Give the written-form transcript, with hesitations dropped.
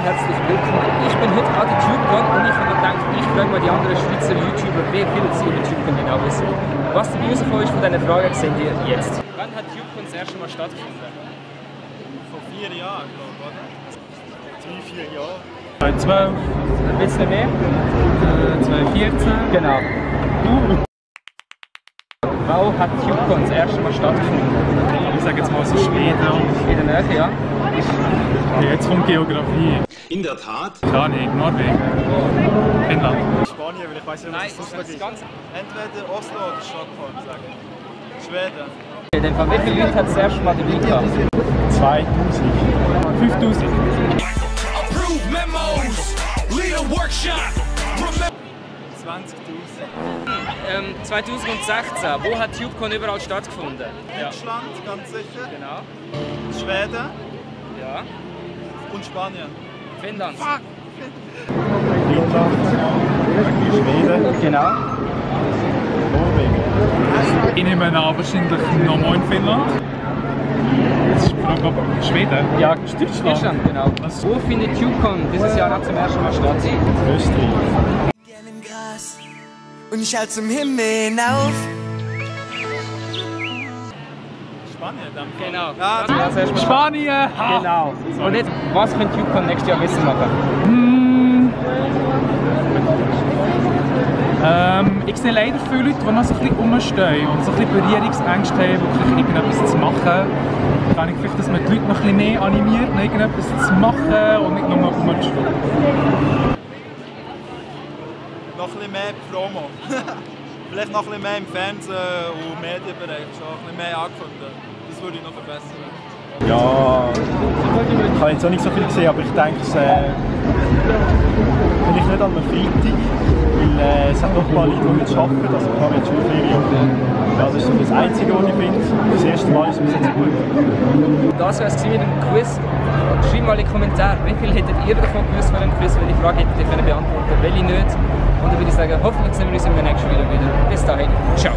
herzlich willkommen. Ich bin heute gerade in TubeCon und ich habe gedacht, ich frage mal die anderen Schweizer YouTuber, wie viel sie über TubeCon genau wissen. Was die rausgekommen ist von dieser Frage, sehen wir jetzt. Wann hat TubeCon das erste Mal stattgefunden? Vor 4 Jahren, glaube ich, oder? 3, 4 Jahre. 2012. Ein bisschen mehr? 2014. Genau. Wo hat TubeCon das erste Mal stattgefunden? Ich sage jetzt mal so Schweden. In der Nähe, ja. Jetzt kommt Geografie. In der Tat. Keine Ahnung, Norwegen. Finnland. Spanien, weil ich weiß nicht, Nein, was das das ist ist. ganz... Entweder Oslo oder Stockholm, sage ich. Schweden. In dem Fall, wie viele Leute hat das erste Mal dabei gehabt? 2000. 5000. Approve memos, lead a workshop. 20.000. 2016, wo hat TubeCon überall stattgefunden? Deutschland, ganz sicher. Genau. Schweden Ja. und Spanien. Finnland. Finnland. Schweden. Genau. Norwegen. Ich nehme an, wahrscheinlich nochmal in Finnland. Das ist die Frage, ob Schweden? Ja, Deutschland, genau. Wo findet TubeCon dieses Jahr auch zum ersten Mal statt? Österreich. Gern im Gras und schau zum Himmel hinauf. Spanien, dann. Genau. Ja, Das war's erstmal. Spanien! Genau. Und jetzt, was könnte TubeCon nächstes Jahr wissen machen? Ich sehe leider viele Leute, die noch so ein bisschen rumstehen und so ein bisschen Berührungsängste haben, wirklich irgendetwas zu machen. Kann ich vielleicht, dass man die Leute noch ein bisschen mehr animiert, irgendetwas zu machen und nicht nur rumzustehen. noch ein bisschen mehr Promo. Vielleicht noch ein bisschen mehr im Fernsehen und Medienbereich, schon ein bisschen mehr ankündigen. Das würde ich noch verbessern. Ja, ich habe jetzt auch nicht so viel gesehen, aber ich denke, es vielleicht nicht an einem Freitag, weil es hat noch ein paar Leute, die jetzt arbeiten, also wir haben jetzt Schulferien. Ja, das ist so das Einzige, was ich finde. Das erste Mal ist es bis jetzt gut. Das war es mit dem Quiz. Schreibt mal in die Kommentare, wie viel hättet ihr davon gewusst von dem Quiz, welche Frage hättet ihr beantworten, welche nicht. Und dann würde ich sagen, hoffentlich sehen wir uns in der nächsten Video wieder. Bis dahin, ciao!